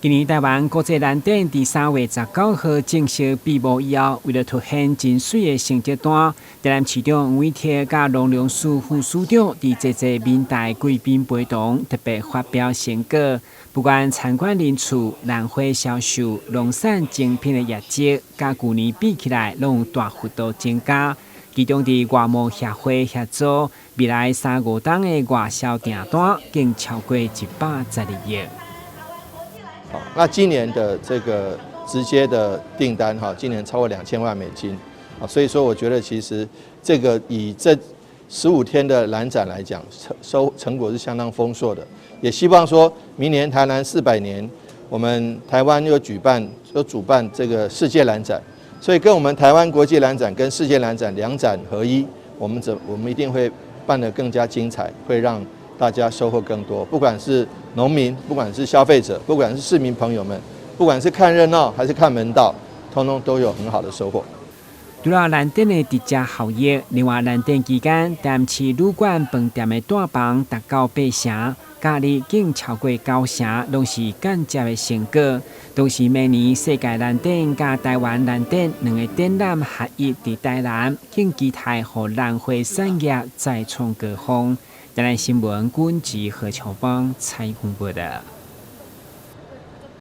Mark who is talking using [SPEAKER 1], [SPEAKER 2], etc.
[SPEAKER 1] 今年台灣國際蘭展佇3月19號正式閉幕以後，為了凸顯真媠的成績單，台南市長黃偉哲佮農糧署副署長佇坐坐民大貴賓陪同，特別發表成果。不管參觀人次、蘭花銷售、農產精品的業績，佮舊年比起來，攏有大幅度增加。其中，佇外貿協會協助，未來三五冬的外銷訂單，更超過112億。
[SPEAKER 2] 好，那今年的這個直接的訂單哈，今年超過2000萬美金，啊，所以說我覺得其實這個以這15天的蘭展來講，成果是相當豐碩的。也希望說明年台蘭400年，我們台灣又舉辦又主辦這個世界蘭展，所以跟我們台灣國際蘭展跟世界蘭展兩展合一，我們一定會辦得更加精彩，會讓大家收穫更多，不管是農民，不管是消費者，不管是市民朋友們，不管是看熱鬧還是看門道，通通都有很好的收穫。
[SPEAKER 1] 除了蘭展的直接效益，另外蘭展期間，台南市旅館飯店的訂房達到八成，假日更超過九成，攏是間接的成果。同時，明年世界蘭展佮台灣蘭展兩个展覽合一佇台南，更期待予蘭花產業再創高峰。台南新聞，君吉何秋芳採訪報道。